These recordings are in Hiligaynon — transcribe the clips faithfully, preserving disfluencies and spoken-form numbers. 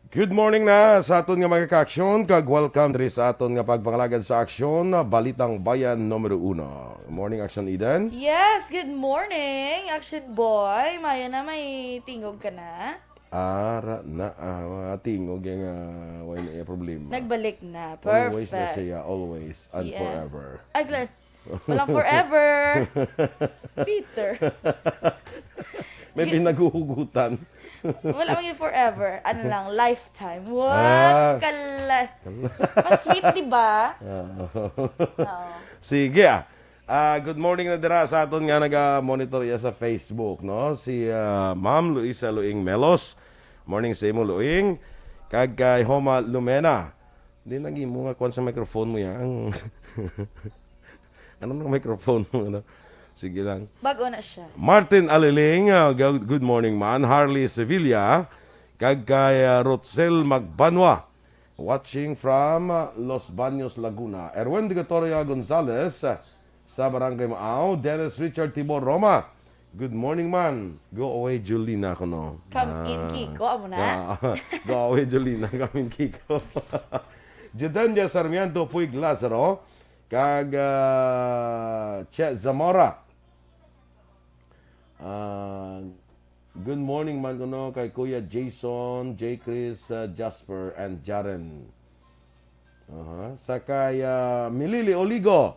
Good morning na sa aton nga mga ka-aksyon, kag welcome diri sa aton nga pagpangalagad sa aksyon, Balitang Bayan numero uno. Morning, Aksyon Eden. Yes, good morning, Action Boy. Mayo na, may tingog ka na? Ara na, ah, mga tingog yung, ah, wala na yung problema. Nagbalik na. Always na Perfect. siya, always and Yeah. forever. Ay, gla-, walang forever. Peter. May Gi- pinaguhugutan. Wala man yung forever. Ano lang, lifetime. What? Ah. Kala-, Kala- mas sweet, di ba? Ah. Oo. Sige, ah. Ah, good morning na dira sa aton nga naga-monitor iya sa Facebook, no? Si, ah, Ma'am Luisa Luing Melos. Morning sa imo, Luing. Kag kay Homa Lumena. Di nag-imo nga kuwan sa microphone mo yan. Ano nang microphone mo, ano? Sige lang. Bago na siya. Martin Aliling, ah, good, good morning, man. Harley Sevilla, kag kay, ah, Rotzel Magbanwa, watching from, ah, Los Baños, Laguna. Erwin Digatoria Gonzalez, ah, sa Barangay Maaw. Dennis Richard Tibor Roma, good morning, man. Go away, Jolina, kuno. Come in, Ah. Kiko, amo na? Ah, go away, Jolina. Come in, Kiko. Jadania Sarmiento Puig Lazaro, kag, ah, Che Zamora. Ah, good morning man kuno kay Kuya Jason, J. Chris, ah, Jasper, and Jaren. Aha. Sa kay, ah, Milili Oligo,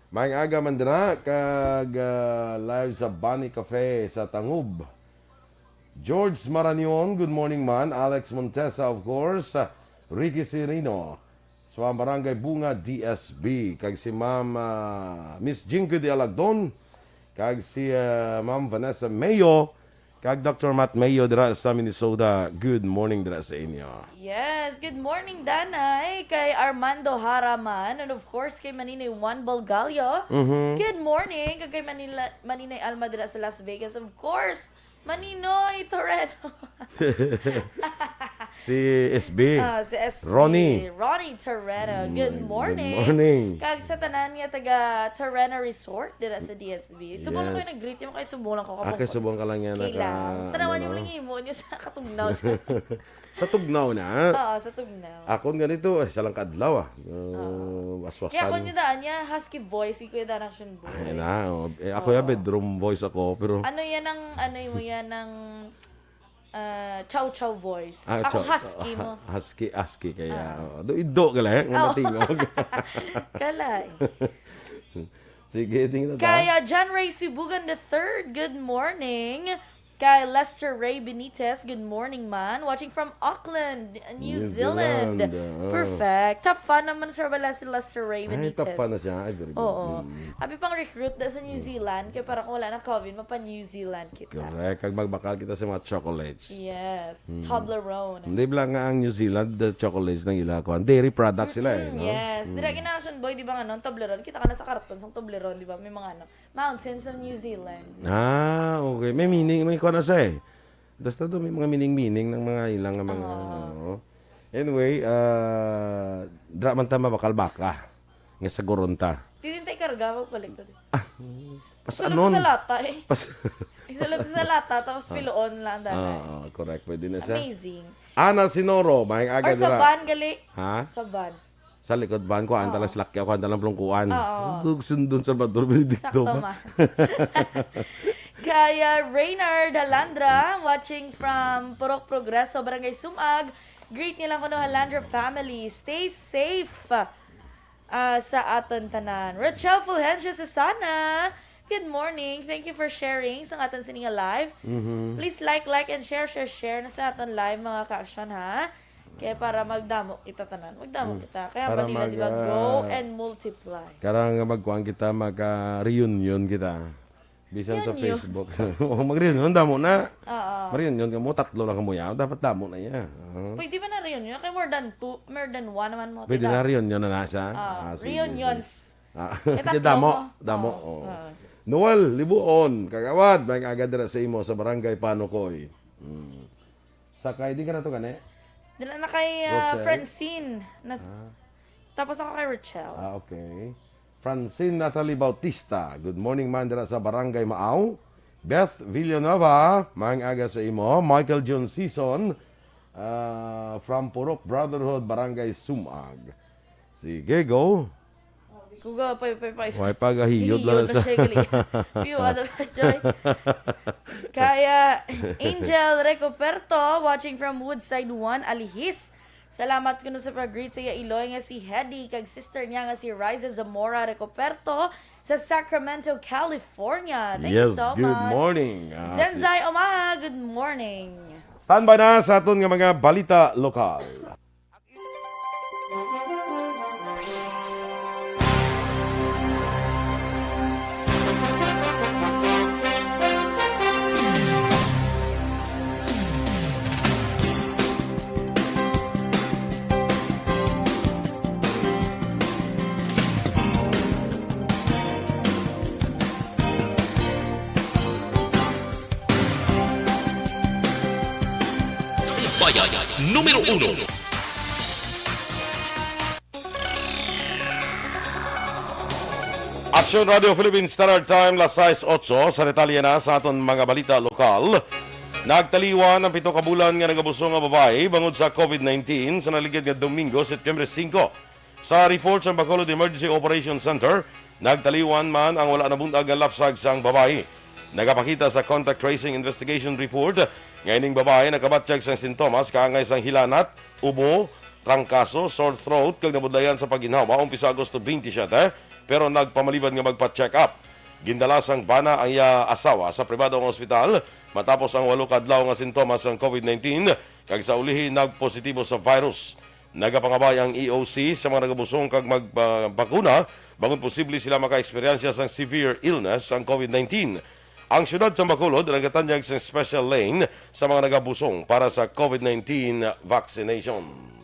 maayong aga man dira, kag, ah, live sa Bani Cafe sa Tangub. George Maranion, good morning man. Alex Montesa, of course. Ah, Ricky Sirino, sa Barangay Bunga, D S B. Kag si Ma'am, ah, Miss Jinky de Alagdon. Kag si, ah, Ma'am Vanessa Mayo. Kag Doctor Matt Mayo dira sa Minnesota. Good morning dira sa inyo. Yes, good morning, Danay. Kay Armando Haraman. And of course, kay Maninoy Juan Bolgallo. Mhm. Good morning. Kag kay Manila, Maninoy Alma dira sa Las Vegas. Of course, Maninoy Toreto. Si S B. Ah, si S B. Ronnie. Ronnie Toreto. Mm, Good good morning. morning. Kag sa tanan nga taga Toreto Resort dira sa D S B. Subong lang Yes. kayo nag-greet, yung kayo subong lang ko Ah, kay kapungkot. subong ka lang yan, Kailang. naka-, Tanawan ano, yung no? lang imo niyo sa katugnaw sa Sa tugnaw na. Oo, sa tugnaw. Akon ganito, eh, sa lang kadlaw, ah. Uh, Oo. waswasan. Kaya ako niya daan niya, husky voice, si Kuya Dan Action Boy. Ay na, oh. Eh, ako Oo. ya, bedroom voice ako, pero Ano yan ang, ano mo yan ang, ah, chow chow voice? Ah, Ako chow- husky mo. Husky, husky kaya. Ah. Oh. Do, ido ka lang, nga Oo. matingog. Kalay. Sige, tingnan ta. Kaya John Ray Sibugan the third, good morning. Kay Lester Ray Benitez, good morning, man. Watching from Auckland, New New Zealand. Zealand, ah. Perfect. Top fan naman, sir, wala si Lester Ray Ay, Benitez. top fan na siya. Ay, very good. Oo. Mm. Abi pang recruit na sa New Mm. Zealand, kaya para kung wala na COVID, mapa-New Zealand kita. Correct. Kag magbakal kita sa mga chocolates. Yes. Mm. Toblerone. Hindi lang nga ang New Zealand, the chocolates nang ila, kuwan. Dairy products sila eh, Mm-mm, no? yes. Mm. Dira gina Action Boy, di ba nga, no? Toblerone. Kita ka na sa karton, sa Toblerone, di ba? May mga, ano, Mountains of New Zealand. Ah, okay. May meaning, may kuwan na siya eh. Basta doon, may mga meaning-meaning ng mga ilang nga mga, Oo. ano. Anyway, ah, dra man ta mabakal-baka. Nga sa Goronta. Di din tayo karga, magpalit ko din. Ah, pas Sulod anon? sa lata eh. Pas- Isulod sa lata, tapos Ah. piloon lang, dala. Ah, ah, correct. Pwede na siya. Amazing. Ana Sinoro, maayong aga Or sa dira. van, gali. Ha? Sa van. Sa likod van, kuhaan Oo. talang slakya, kuhaan talang plungkuan. Oo. Tug sundon Salvador Benedicto Sakto ba? man. Kaya Reynard Halandra, watching from Purok Progreso, Barangay Sumag. Greet niya lang kuno Halandra family. Stay safe, ah, sa aton tanan. Rochelle Fulgencio Susana, good morning. Thank you for sharing sa aton sini nga live. Mhm. Please like, like, and share, share, share na sa aton live, mga ka-action, ha? Kaya para magdamo kita tanan. Magdamo Mm. kita. Kaya Para balila, mag, di ba? Go ah, and multiply. Karang magkuan kita, mag, ah, reunion kita. Bisan sa Reunion. Facebook. O, mag-reunion, damo na. Oo. Mag-reunion ka mo, tatlo lang ka mo yan. Dapat damo na yan. Ah. Pwede ba na reunion? Kaya more than two, more than one naman mo. Pwede Tita. na reunion na nasa? Ah, Ah, sige, reunions. sige. Ah, Kaya kaya tatlo damo, mo. damo. Oo. Oo. Oo. Noel Libuon, kagawad, may aga dira sa imo sa Barangay Panukoy. Mm. Sa kay, di ka na to gani? Dala na kay, ah, Rochelle? Francine. Na, Ah. tapos ako kay Rochelle. Ah, okay. Francine Natalie Bautista, good morning man dira sa Barangay Maaw. Beth Villanueva, maayong aga sa imo. Michael John Season, Ah, from Purok Brotherhood, Barangay Sumag. Sige, go. Kuga, pay, pay, pay. May pagahiyot Hiyot lang na sa... siya, gali. View, ano ba, Joy? Kaya, Angel Recoperto, watching from Woodside one, Alihis. Salamat ko na sa pag-greet sa iya iloy nga si Hedy, kag sister niya nga si Riza Zamora Recoperto sa Sacramento, California. Thank you Yes, so good much. morning. Ah, si- Zenzai Omaha, good morning. Standby na sa aton nga mga balita lokal. Bayan numero uno. Aksyon Radio Philippines Standard Time, las sais otso. Sa detalye na sa aton mga balita lokal, nagtaliwan ang pito ka bulan nga nagabusong nga babayi bangod sa COVID nineteen sa naligad nga Domingo, Setyembre singko. Sa report sa Bacolod Emergency Operation Center, nagtaliwan man ang wala nabun-ag nga lapsag sang babayi. Nagapakita sa contact tracing investigation report nga ining babayi nakabatyag sang sintomas kaangay sang hilanat, ubo, trangkaso, sore throat, kag nabudlayan sa pagginhawa umpisa Agosto twenty-seven, pero nagpamalibad nga magpa-check up. Gindala sang bana ang iya asawa sa pribado nga ospital matapos ang walo ka adlaw nga sintomas sang COVID nineteen, kag sa ulihi nagpositibo sa virus. Nagapangabay ang E O C sa mga nagabusong kag magbakuna bangod posible sila makaeksperyensya sang severe illness sang COVID nineteen. Ang siyudad sa Bacolod nagatanyag sang special lane sa mga nagabusong para sa COVID nineteen vaccination.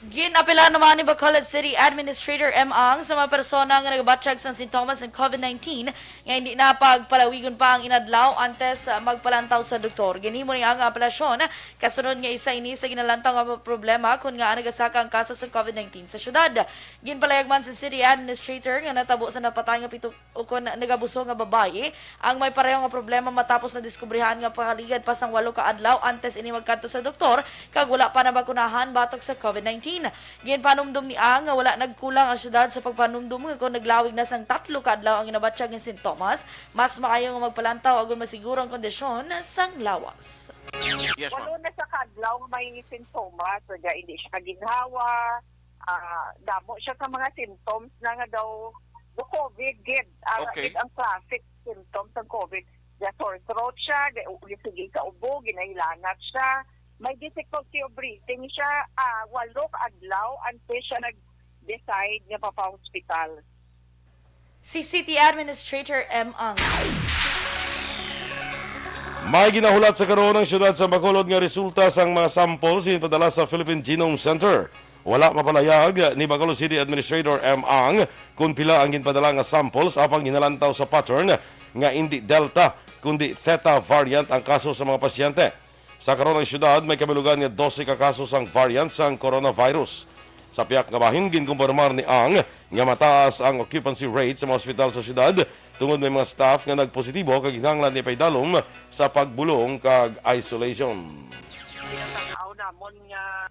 Ginapilan naman ni Bacolod City Administrator M. Ang sa mga persona nga nagabatyag sang sintomas ng COVID nineteen nga hindi na pagpalawigon pa ang inadlaw antes, ah, magpalantaw sa doktor. Ginhimo ni ang apelasyon kasunod nga isa ini sa ginalantaw nga problema kon nga nagasaka ang kaso sa COVID nineteen sa syudad. Ginpalayag man sa City Administrator nga natabo sa napatay nga pito ukon nagabusong nga babayi ang may pareho nga problema matapos nadiskubrihan nga pakaligad pa sang walo ka adlaw antes ini magkadto sa doktor kag wala pa nabakunahan batok sa COVID nineteen. Ginpanumdom ni Ang nga wala nagkulang ang syudad sa pagpanumdom nga kon naglawig na sang tatlo ka adlaw ang ginabatyag nga sintomas, mas maayo nga magpalantaw agon masiguro ang kondisyon sang lawas. Yes, ma'am. Walo na sa kadlaw nga may sintomas, nga hindi siya ginhawa, ah, damo siya sa mga symptoms na nga daw, daw COVID gid. Ah, Okay. Gid ang classic symptoms ng COVID. Ga sore throat siya, ga, ga sige sa ubo, ginahilanat siya, may difficulty of breathing siya, ah, walo ka adlaw antes siya nag-decide nga papa-hospital. Si City Administrator M. Ang. May ginahulat sa karon ang siyudad sa Bacolod nga resulta sang mga samples ginpadala sa Philippine Genome Center. Wala mapalayag ni Bacolod City Administrator M. Ang kung pila ang ginpadala nga samples, apang ginalantaw sa pattern nga indi Delta kundi Theta variant ang kaso sa mga pasyente. Sa karon ang siyudad may kabilugan nga dose ka kaso sang variant sang coronavirus. Sa piyak nga bahin, ginkumpirmar ni Ang nga mataas ang occupancy rate sa mga ospital sa siyudad tungod may mga staff nga nagpositibo kag kinahanglan ni paidalom sa pagbulong kag isolation. Ang namon nga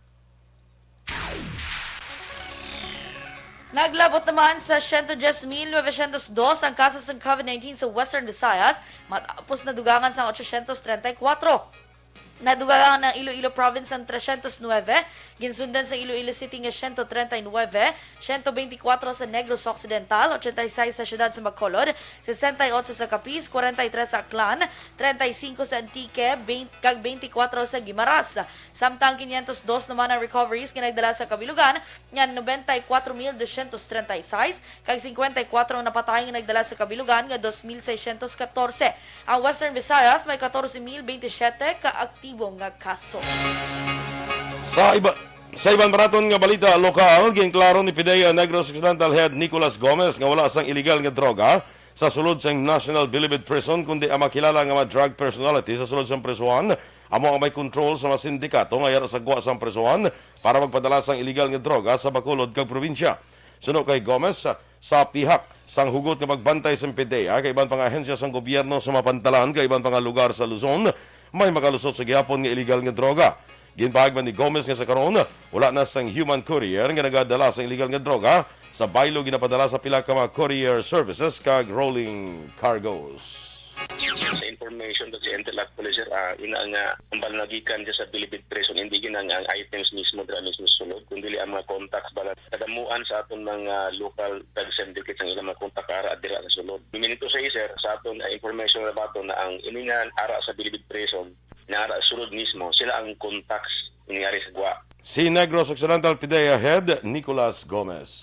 Naglabot naman sa siyento diyes mil novecientos dos ang kaso sa COVID nineteen sa Western Visayas, matapos nadugangan sa ochocientos treinta y cuatro. Nadugangan ang Iloilo Province ang trescientos nueve, ginsundan sa Iloilo City nga siyento treinta y nueve, siyento beintikwatro sa Negros Occidental, ochenta y seis sa siyudad sa Bacolod, sesenta y otso sa Capiz, kwarenta y tres sa Aklan, treinta y cinco sa Antique, bein-, kag beintikwatro sa Guimaras. Samtang quinientos dos naman ang recoveries nga nagdala sa kabilugan nga noventa y cuatro mil doscientos treinta y seis, kag cincuenta y cuatro ang napatay nga nagdala sa kabilugan nga dos mil seiscientos catorce. Ang Western Visayas may catorce mil veintisiete ka aktibo nga kaso. Sa iba, sa iban pa naton nga balita lokal, ginklaro ni PDEA Negros Occidental Head Nicolas Gomez nga wala sang iligal nga droga sa sulod sang National Bilibid Prison, kundi ang makilala nga mga drug personality sa sulod sang prisuhan amo ang may kontrol sa mga sindikato nga yara sa gwa sang prisuhan para magpadala sang iligal nga droga sa Bacolod kag probinsya. Suno kay Gomez, sa pihak sang hugot nga pagbantay sang PDEA kay iban pa nga ahensya sang gobyerno sa mga pantalan kay iban pa nga lugar sa Luzon, may makalusot sa gihapon nga iligal nga droga. Ginpahayag man ni Gomez nga sa karon, wala na sang human courier nga nagadala sa illegal nga droga. Sa baylo, ginapadala sa pila ka mga courier services kag rolling cargos. Sa information sa Interlac Police, sir, ah, ina nga, ang bala nagikan siya sa Bilibid Prison, hindi gina nga ang items mismo dira mismo sa sulod, kundi ang mga contacts bala. Kadamuan sa aton mga local drug syndicate ang ilang mga contact ara dira sa sulod. Minito sa, sir, sa aton, ah, information na bato na ang iningan ara sa Bilibid Prison, na ara sulod mismo, sila ang contacts ini ari sa gwa. Si Negros Occidental P D E A Head Nicolas Gomez.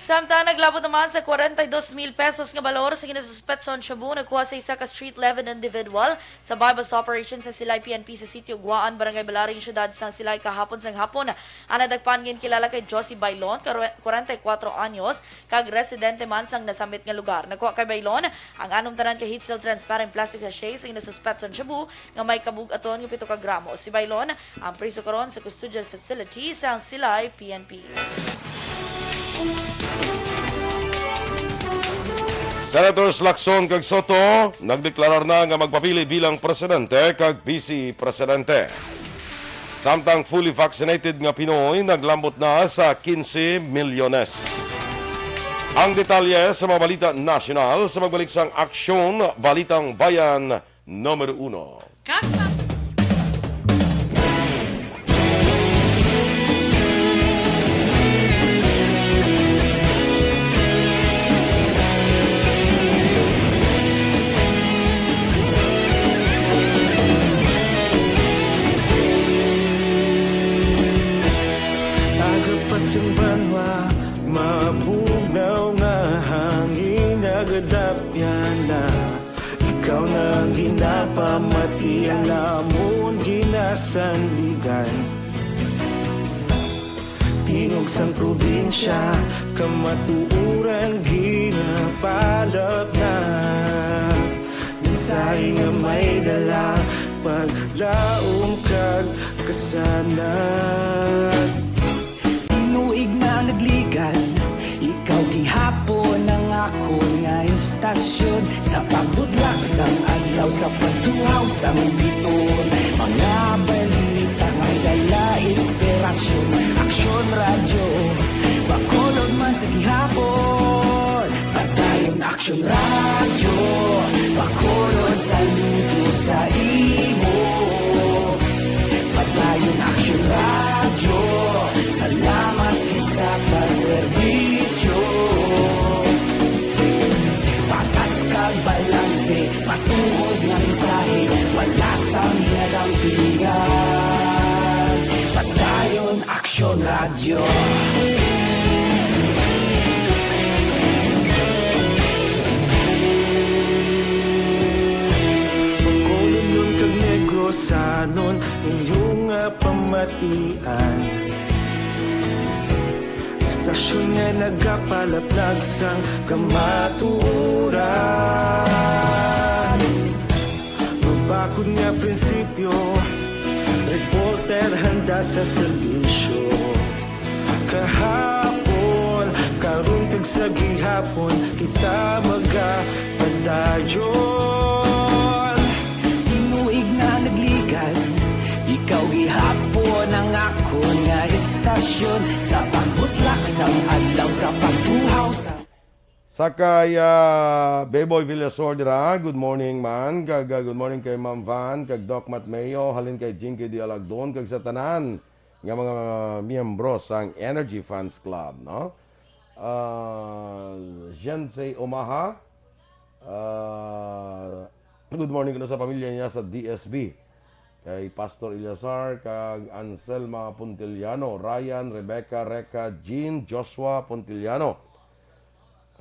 Samtang naglabot naman sa kwarenta y dos mil pesos nga balor sa ginasuspetson shabu nakuha sa isa ka street-level individual sa buy-bust operation sa Silay P N P sa Sitio Guaan, Barangay Balaring, Siyudad sang Silay kahapon sang hapon. Ang nadakpan ginkilala kay Josie Bailon, kar-, kwarenta y kuwatro anyos, kag residente man sang nasambit nga lugar. Nakuha kay Bailon ang anumtanan ka heat-sealed transparent plastic sachet sa ginasuspetson shabu nga may kabug-aton nga pito ka gramo. Si Bailon ang priso karon sa custodial facility sang Silay P N P. Senators Lacson kag Soto nagdeklarar na nga magpapili bilang presidente kag vice presidente. Samtang fully vaccinated nga Pinoy naglambot na sa quince milyones. Ang detalye sa mga balita nasyonal sa pagbalik sang Aksyon Balitang Bayan numero uno. Kag sa Aga pa sang banwa, mabugnaw nga hangin nagadapyan na. Ikaw na ang ginapamati, ang amon ginasandigan. Tingog sang probinsya, kamatuoran ginapalapnat. Mensahe nga may dala, paglaom kag kasanag. Tinuig na nagligad, ikaw gihapon ang akon nga istasyon. Sa pagbutlak sang adlaw, sa pagtuhaw sang biton, mga balita may dala inspirasyon. Aksyon Radyo, Bacolod man sa gihapon. Padayon Aksyon Radyo, Bacolod, saludo sa imo. Padayon Aksyon Radyo, salamat gid sa pagserbisyo. Patas kag balanse, matuod nga mensahe, wala sang ginadampingan. Padayon Aksyon Radyo. Bacolodnon kag Negrosanon, inyo nga pamatian. Istasyon nga nagapalaplag sang kamatuoran. Mabakod nga prinsipyo, reporter handa sa serbisyo. Kahapon, karon kag sa gihapon, kita magapadayon. Tinuig na nagligad, ikaw gihapon ang akon nga istasyon. Sa pagbutlak sang adlaw, sa pagtuhaw sa Sa kay, ah, Beboy Villasor dira, good morning man. Kag, ah, good morning kay Ma'am Van, kag Doc Matmeo, halin kay Jinky D. Alagdon, kag sa tanan nga mga miyembro sang Energy Fans Club, no? Ah, Jensei Omaha, ah, good morning kuno sa pamilya niya sa D S B. Kay Pastor Eliazar, kag Anselma Pontiliano, Ryan, Rebecca, Reca, Jean, Joshua Pontiliano.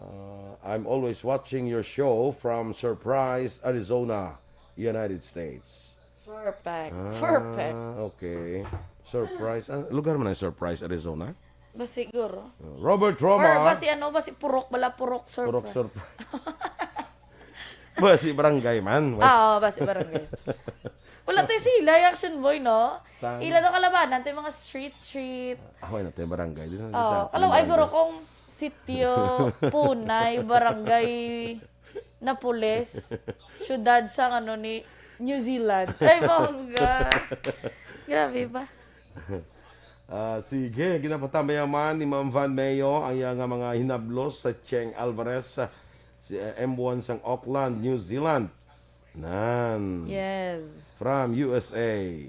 Uh, I'm always watching your show from Surprise, Arizona, United States. Perfect. Ah, perfect. Okay. Surprise. Ah, lugar man ang Surprise, Arizona? Ba siguro? Robert Roma. Or ba si ano, ba si Purok, bala Purok Surprise. Purok Surprise. Ba si barangay man. Ah, oo, ba si barangay. Wala tayo sila, yung Action Boy, no? Saan? Ila daw kalabanan, tayo mga street, street. Ah, wala tayo barangay. Di na Oo, sa alam, ay, barangay. Guro, kung sitio, punay, barangay, Napoles, syudad sa, ano, ni New Zealand. Ay, bongga. Grabe ba? Ah, sige, ginapatambayan man ni Ma'am Van Mayo ang iya nga mga hinablos sa Cheng Alvarez, ah, si, ah, M one sang Auckland, New Zealand. Nan. Yes. From U S A,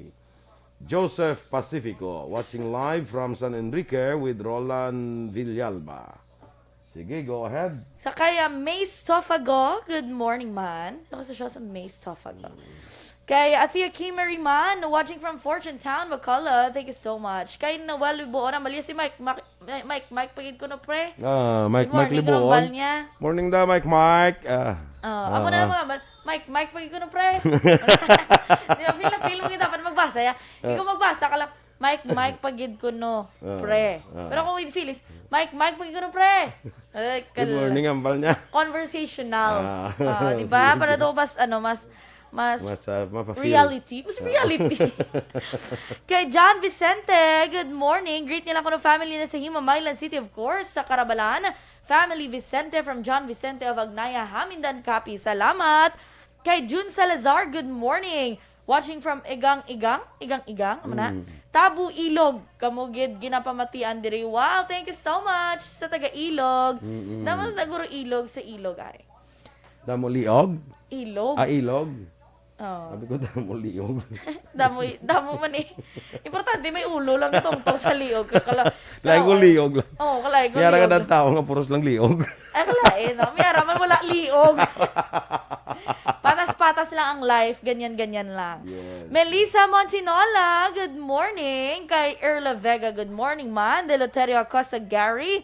Joseph Pacifico, watching live from San Enrique with Roland Villalba. Sige, go ahead. Sa kaya Mace Tofago, good morning, man. Nakasosyo sa Mace Tofago. Kay Athea Kimmery man, watching from Fortune Town, Bacolod. Thank you so much. Kay Noel Libuon, ang mali si Mike. Mike, Mike, Mike, pagid ko no, pre. Ah, Mike, Good Mike morning, Libuon. Rombal niya. Morning daw, Mike, Mike. Ah, Ah, amo na ah. Mga, Mike, Mike, pagid ko no, pre. Di ba, feel na feel mo kita, pag magbasa, ya. Ah. Ikaw magbasa ka lang, Mike, Mike, pagid ko no, Ah, pre. Ah. Pero kung with feelings, Mike, Mike, pagid ko no, pre. Ay, Good kal- morning, ambal niya. Conversational. Ah. Ah, di ba? Sige. Para daw mas, ano, mas, mas Mas, ah, mapa-feel. Reality. Mas Ah. reality. Kay John Vicente, good morning. Greet niya lang ko ng family na sa Himamaylan City, of course, sa Karabalan. Family Vicente from John Vicente of Agnaya, Hamindan, Capiz. Salamat. Kay June Salazar, good morning. Watching from Igang-Igang, Igang-Igang, ano na? Mm. Tabo, Ilog. Kamo gid ginapamatian diri. Wow, thank you so much sa taga Ilog. Mm-mm. Dapat na guro Ilog sa Ilog ay. Damo liog? Ilog. Ah, ilog. Oh. Sabi ko, damo liog. Damo, damo man eh. Importante, may ulo lang tungtong sa liog. Kala, Lain ko kala- liog lang. Oo, kalain ko May ara ka liog. Ng tao nga puros lang liog. Ay, kalain, no? May ara man wala liog. Patas-patas lang ang life, ganyan-ganyan lang. Yes. Melissa Monsinola, good morning. Kay Erla Vega, good morning, man. Deloterio Acosta Gary,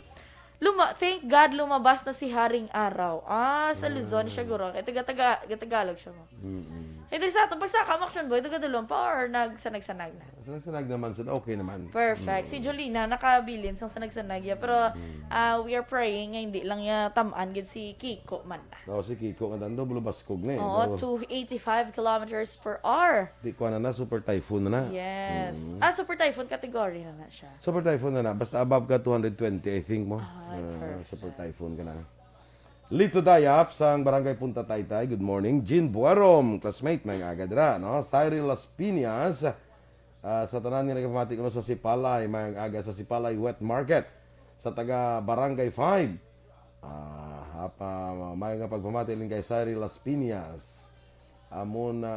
Luma-, thank God lumabas na si Haring Araw. Ah, sa Luzon siya, Ah. guro. Kay taga-, taga-, tagalog siya mo. Mm-mm. Kay di sa ato, pag sa kamaksyon, boy, taga-dulong pa or nagsanag-sanag na? Sanag-sanag naman sila, okay naman. Perfect. Si Mm. Jolina, nakabilin sang sanag-sanag ya. Pero, Mm. ah, we are praying nga hindi lang ya tamaan gid si Kiko man na. Oo, si Kiko, nga dando, bulubaskog na eh. Oo, No? two eighty-five kilometers per hour. Di ko na na, super typhoon na na. Yes. Mm. Ah, super typhoon category na na siya. Super typhoon na na. Basta above ka two hundred twenty, I think mo. Ay, Ah, perfect. Super typhoon ka na. Lito Dayap sang Barangay Punta Taytay, good morning. Jean Buarom, classmate, may aga dira, no? Cyril Las Piñas, ah, sa tanan nga nagapamati kuno sa Sipalay, may aga sa Sipalay Wet Market. Sa taga Barangay five, ah, hapa, may nga pagpamati lang kay Cyril Las Piñas. Amo na.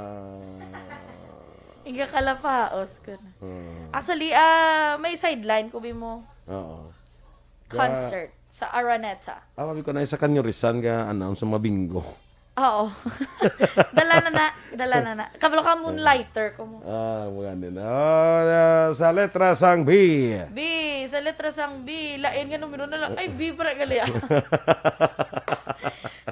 Iga kalapaos ko na. Hmm. Actually, ah, may sideline ko, bi mo. Oo. Concert sa Araneta. Ah, sabi ko na isa kanyo risan nga announce sa mga bingo. Oo. Dala na na, dala na na. Kabalo ka, moonlighter ko mo. Ah, mga din. Ah, ah, sa letra sang B. B, sa letra sang B. Lain nga numero na lang. Ay, B para gali, ah.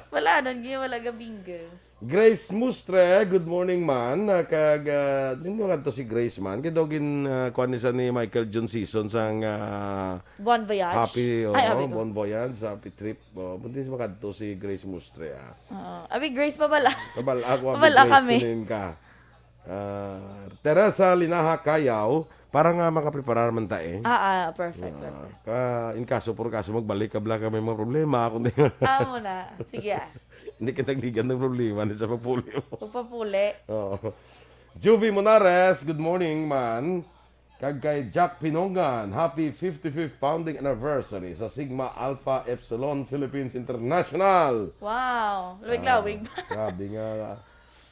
Wala, nun, gi-, wala ga bingo. Grace Mustre, good morning, man. Ah, kag, ah, hindi mo kadto si Grace, man. Kaya daw gin, ah, kuwan ni sa ni Michael John Season sang, ah, Bon Voyage. Happy, oo, Ay, abi ko. Bon Voyage, Happy Trip. Oh, buti si makadto si Grace Mustre, ah. Oo. Abi, Grace, pabala. Pabala ako, abi, Pabala Grace, kami. Kunin ka. Ah, Teresa Linaha Kayaw, para nga makapreparar man ta eh. Ah, ah, perfect, Ah, perfect. Ka, in kaso, por kaso, magbalik ka, bla ka may mga problema, kundi Amo na. Sige, ah. Hindi ka nagligan ng problema, ni sa papuli mo. Pagpapuli. Oo. Juvie Monares, good morning, man. Kag kay Jack Pinongan, happy fifty-fifth founding anniversary sa Sigma Alpha Epsilon Philippines International. Wow. Lawig-lawig. Ah, grabe nga.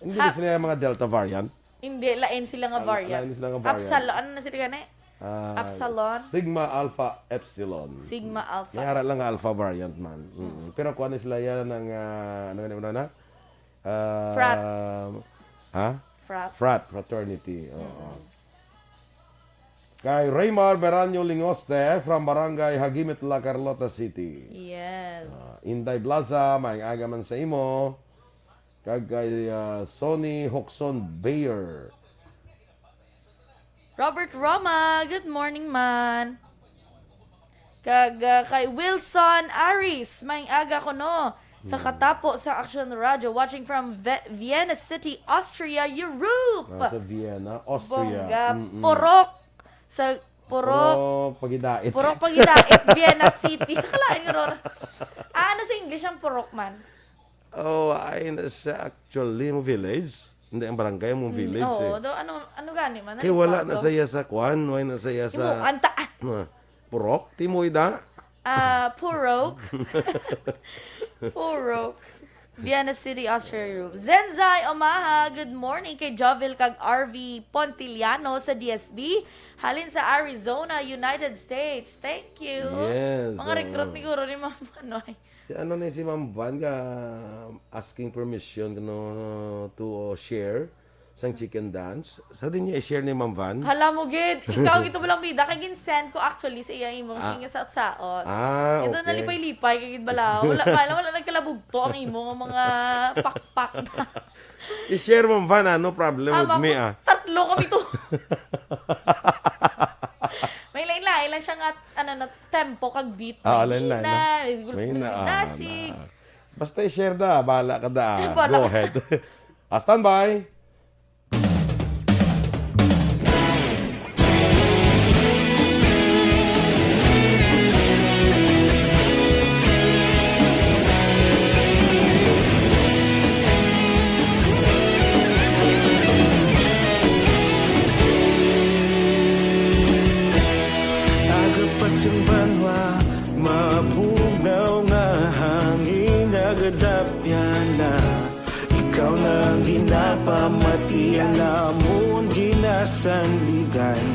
Hindi Ha- sila yung mga Delta variant? Hindi, lain sila nga Al-, variant. Lain sila nga variant. Epsilon, ano na sila gani? Ah, Epsilon? Sigma Alpha Epsilon. Sigma Alpha May ara lang Epsilon. Alpha variant man. Mm. Pero kuha na sila yan ng, ah, ano, ano, ano na? Ah, Frat. Ha? Frat. Frat, fraternity. Oo. Mm. Kay Raymar Beranyo Lingoste from Barangay Hagimit, La Carlota City. Yes. Ah, Inday Blaza, maayong aga man sa imo. Kag kay, ah, Sonny Hoxon Bayer. Robert Roma, good morning, man. Kag, ah, kay Wilson Aris, maayong aga ko, no? Sa Hmm. katapo sa Action Radio, watching from Ve-, Vienna City, Austria, Europe. Ah, sa Vienna, Austria. Bongga. Mm-mm. Purok. Sa Purok. Purok Pagidait. Purok Pagidait, Vienna City. Kalain ko ron. Ah, ano sa English ang purok man? Oh, ay, nasa actually mo village. Hindi ang barangay, ang Mm, village, oo, eh. Do, ano, ano gani man, Kay ano wala pa na to? Saya sa kwan, wala na saya sa Imo, anta, ah. Ah, purok, timo ida? Ah, purok. Purok. Viana City, Australia. Zenzai Omaha, good morning kay Jovel kag R V Pontiliano sa D S B. Halin sa Arizona, United States. Thank you. Yes, Mga oo. Recruit ni Guro ni Ma'am Manoy. Si ano ni si Ma'am Van ka asking permission kuno to, uh, share sang chicken dance? Sa din niya i-share ni Ma'am Van? Hala mo gid, ikaw gid to lang bida kay gin-send ko actually sa iya imong Ah. Sige sa saot. Ah, Ito okay. Nalipay-lipay kay gid bala. Wala, wala, wala nagkalabugto ang imong mga pakpak. I-share, Ma'am Van, ah, no problem Ah, with me, ma'am, ah. Tatlo kami to. May lain-lain lang siya nga, ano, na tempo kag beat. Ah, May lain-lain hina, na. May na, ah, dasig-dasig. Na. Basta i-share da, bahala ka da. Bahala. Go ahead. Ah, standby. Aga pa sing banwa, mabugnaw nga hangin, nagadapyan na. Ikaw na ang ginapamati, ang amon ginasandigan.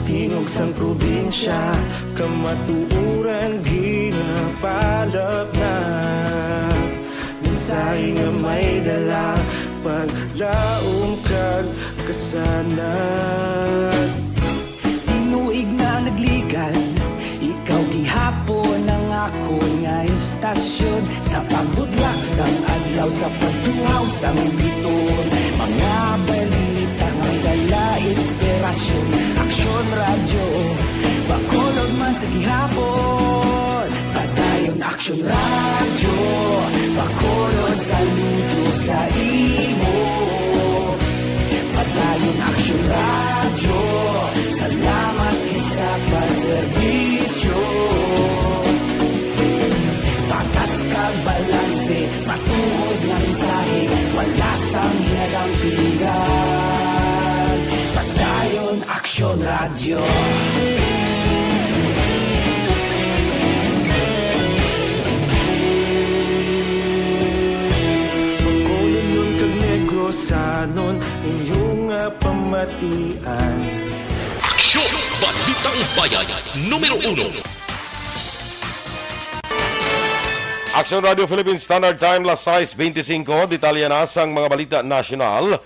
Tingog sang probinsya, kamatuoran ginapalapnag. Mensahe nga may dala, paglaom kag kasanag. Tinuig na nagligan, ikaw gihapon ang akon nga istasyon. Sa pagbudlak sang adlaw, sa pagtuhaw sang biton, mga balita nga dala inspirasyon. Aksyon Radyo, Bacolod man sa gihapon. Padayon Aksyon Radyo, Bacolod, saludo sa imo. Padayon Aksyon Radyo, salamat gid sa pagserbisyo. Patas kag balanse, matuod nga mensahe, wala sang ginadampigan. Padayon Aksyon Radyo. Bacolodnon kag Negrosanon, inyo nga pamatian. Aksyon! Balitang Bayan, numero uno. Aksyon Radio Philippine Standard Time, las sais beintisinco. Detalye na sang mga balita nasyonal.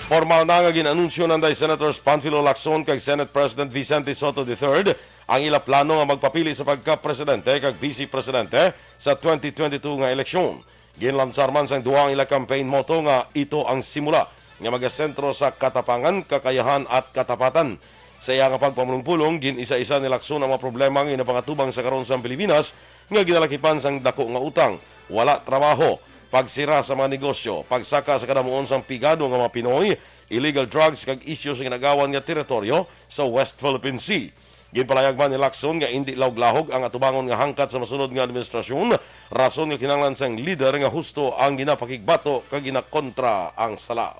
Formal na nga gin-anunsyo nanday Senators Panfilo Lacson kag Senate President Vicente Sotto the third ang ila plano nga magpapili sa pagka-presidente kag vice presidente sa twenty twenty-two nga eleksyon. Ginlansar man sang duha ang ila campaign motto nga, "Ito ang simula nga magasentro sa katapangan, kakayahan at katapatan." Sa iya nga pagpamulong-pulong, gin-isa-isa ni Lacson ang mga problema nga ginapangatubang sa karon sang Pilipinas nga ginalakipan sang dako nga utang, wala trabaho, pagsira sa mga negosyo, pagsaka sa kadamuon sang pigado nga mga Pinoy, illegal drugs kag isyu sa gin-agawan nga teritoryo sa West Philippine Sea. Ginpalayag man ni Lacson nga indi lahog-lahog ang atubangon nga hangkat sa masunod nga administrasyon, rason nga kinahanglan sang lider nga husto ang ginapakigbato kag ginakontra ang sala.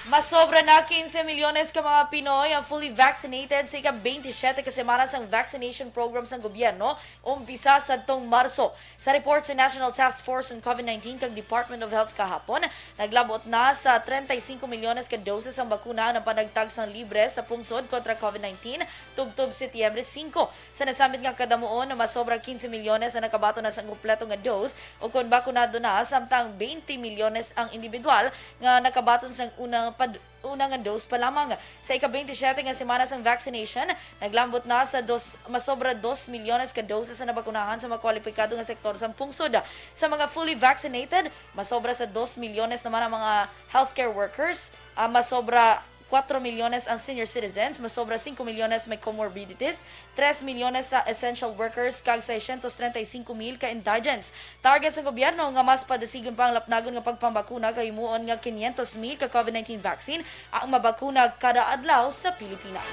Masobra na quince milyones ka mga Pinoy ang fully vaccinated sa ika-twenty-seven ka semana sang vaccination program sang gobyerno, umpisa sadtong Marso. Sa report sa National Task Force on COVID nineteen kag Department of Health kahapon, naglabot na sa treinta y cinco milyones ka doses ang bakuna ang panagtag sang libre sa pungsod kontra COVID nineteen tubtob Setyembre singko. Sa nasambit nga kadamuon, masobra quince milyones ang nakabaton na sang kompleto nga dose o kon bakunado na, samtang twenty milyones ang individual nga nakabaton sang unang pad-, una nga dose pa lamang. Sa ika-twenty-seven nga semana sang vaccination, naglambot na sa dos, masobra dos milyones ka doses ang nabakunahan sa mga kwalipikado nga sektor sang pungsod. Sa mga fully vaccinated, masobra sa dos milyones naman ang mga healthcare workers, ah, masobra kuwatro milyones ang senior citizens, masobra singko milyones may comorbidities, tres milyones sa essential workers, kag seiscientos treinta y cinco mil ka indigents. Target sa gobyerno nga mas padasigon pa ang lapnagon nga pagpambakuna kay himuon nga quinientos mil ka COVID nineteen vaccine ang mabakuna kada adlaw sa Pilipinas.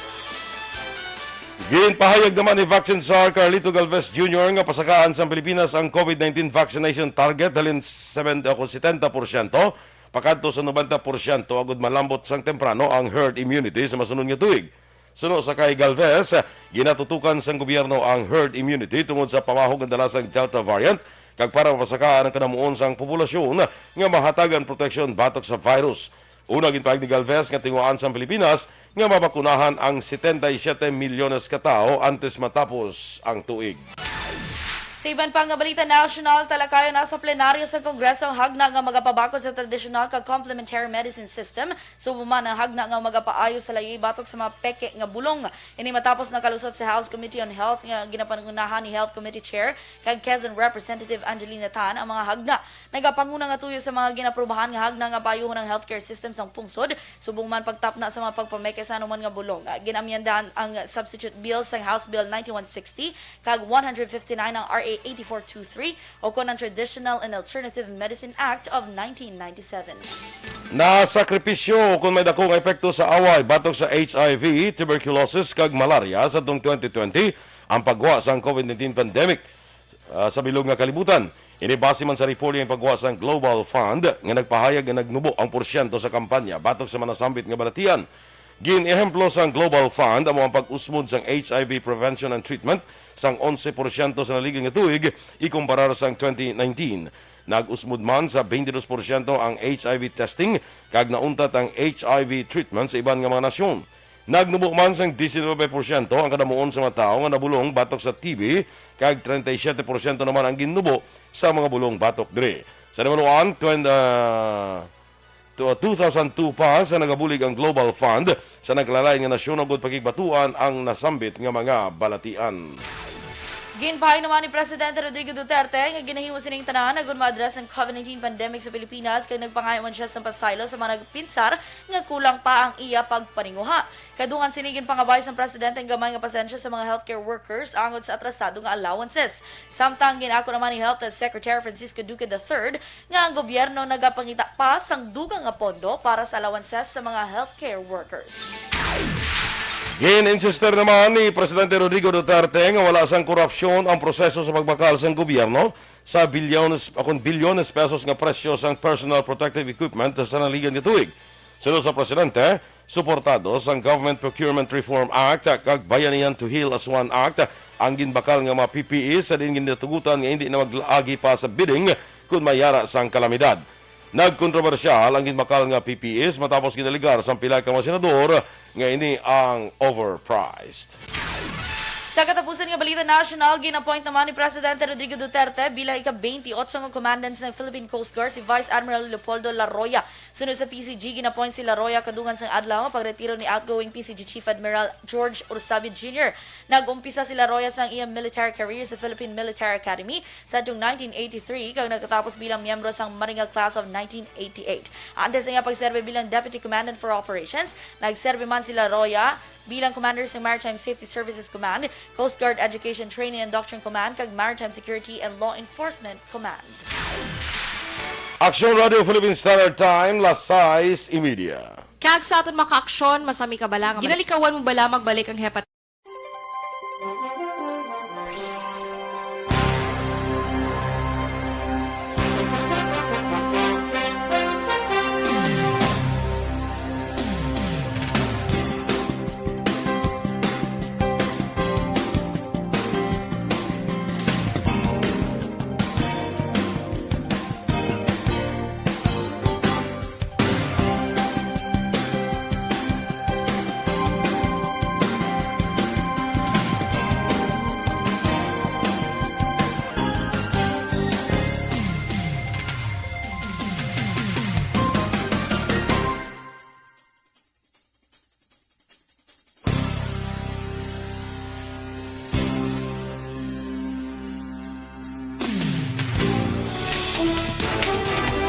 Ginpahayag naman ni Vaccine Czar Carlito Galvez Junior nga pasakaan sang Pilipinas ang COVID nineteen vaccination target halin seven, o setenta porsyento pakadto sa nobenta porsyento agud malambot sang temprano ang herd immunity sa masunod nga tuig. Suno sa kay Galvez, ginatutukan sang gobyerno ang herd immunity tungod sa pamahog nga dala sang Delta variant, kag para mapasakaan ang kanamuon sang populasyon nga mahatagan proteksyon batok sa virus. Una, ginpahayag ni Galvez nga tinguhaan sang Pilipinas nga mabakunahan ang setenta y siete milyones ka tawo antes matapos ang tuig. Sa iban pa nga balita nasyonal, talakayan na sa plenaryo sa Kongreso ang hagna nga magapabakod sa tradisyonal kag complementary medicine system, subong man ang hagna nga magapaayo sa layi batok sa mga peke nga bulong. Ini matapos nakalusot sa House Committee on Health nga ginapangunahan ni Health Committee Chair kag Quezon Representative Angelina Tan ang mga hagna. Nagapanguna nga tuyo sa mga ginaprubahan nga hagna nga paayuhon ang healthcare system sang pungsod, subong man pagtapna sa mga pagpameke sa anuman nga bulong. Ginamyendahan ang substitute bill sang House Bill ninety-one sixty kag one hundred fifty-nine ang R A eighty-four two three, o kon ang Traditional and Alternative Medicine Act of nineteen ninety-seven. Nasakripisyo kon may dako nga epekto sa away batok sa H I V, tuberculosis, kag malaria sa tong twenty twenty ang pagwa sang COVID nineteen pandemic, ah, sa bilog nga kalibutan. Ini base man sa report nga pagwa sang Global Fund nga nagpahayag nga nagnubo ang porsyento sa kampanya batok sa manasambit nga balatian. Gin-ehemplo sang Global Fund amo ang pag-usmod sang H I V prevention and treatment sang onse porsyento sa naligan nga tuig ikumparar sang twenty nineteen. Nag-usmod man sa twenty-two porsyento ang H I V testing kag nauntat ang H I V treatment sa iban nga mga nasyon. Nagnubo man sang diecinuebe porsyento ang kadamuon sa mga tawo nga nabulong batok sa T B, kag treinta y siete porsyento naman ang ginnubo sa mga bulong batok diri. Sa nahimunoan, twen-, ah, tu-, two thousand two pa sa nagabulig ang Global Fund sa nagkalain-lain nga nasyon, agud pakigbatuan ang nasambit nga mga balatian. Ginpahayag naman ni Presidente Rodrigo Duterte nga ginahimo sining tanan agud ma-address ang COVID nineteen pandemic sa Pilipinas, kag nagpangayo man siya sang pasaylo sa mga nagpinsar nga kulang pa ang iya pagpaninguha. Kadungan sini, ginpangabay sang presidente ang gamay nga pasensya sa mga healthcare workers angod sa atrasado nga allowances. Samtang gin-ako naman ni Health Secretary Francisco Duque the third nga ang gobyerno nagapangita pa sang dugang nga pondo para sa allowances sa mga healthcare workers. Gin-insister naman ni Presidente Rodrigo Duterte nga wala sang korupsyon ang proseso sa pagbakal sang gobyerno sa bilyones, akon bilyones pesos nga presyo sang personal protective equipment sa naligan nga tuig. Suno sa presidente, suportado sang Government Procurement Reform Act kag Bayanihan to Heal as One Act ang ginbakal nga mga P P E, sa diin ginatugutan nga indi na maglaagi pa sa bidding kon may yara sang kalamidad. Nagkontrobersyal ang ginbakal nga P P Es matapos ginalegar sang pila ka mga senador nga ini ang overpriced. Sa katapusan nga balita nasyonal, gin-appoint naman ni Presidente Rodrigo Duterte bilang ika-twenty-eight nga commandant sang Philippine Coast Guard si Vice Admiral Leopoldo Laroya. Suno sa P C G, gin-appoint si Laroya kadungan sang adlaw nga pagretiro ni outgoing P C G Chief Admiral George Ursabi Junior. Nag-umpisa si Laroya sang iyang military career sa Philippine Military Academy sadtong nineteen eighty-three kag nagkatapos bilang miyembro sang Maringal Class of nineteen eighty-eight. Antes sa iya pagserbi bilang Deputy Commandant for Operations, nagserbi man si Laroya bilang Commander sang Maritime Safety Services Command, Coast Guard Education Training and Doctrine Command, kag Maritime Security and Law Enforcement Command. Aksyon Radio Philippine Standard Time, las sais y media. Kag sa aton mga kaaksyon, masami ka bala nga ginalikawan mo bala magbalik ang hepat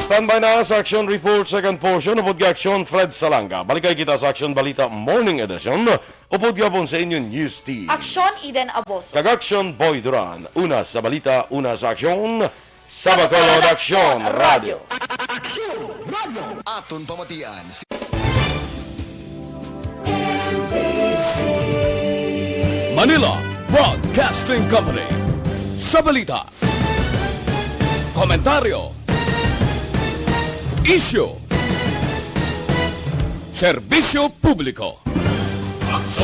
Standby na sa Aksyon Report second portion, upod kay Aksyon Fred Salanga. Balikay kita sa Aksyon Balita Morning Edition, upod gihapon sa inyo News Team. Aksyon Eden Aboso. Kag Aksyon Boy Duran. Una sa balita, una sa aksyon. Sa Bacolod Aksyon Radyo. Aksyon Radyo. Aton pamatian si Manila Broadcasting Company. Sa balita, komentaryo, isyu, serbisyo publiko.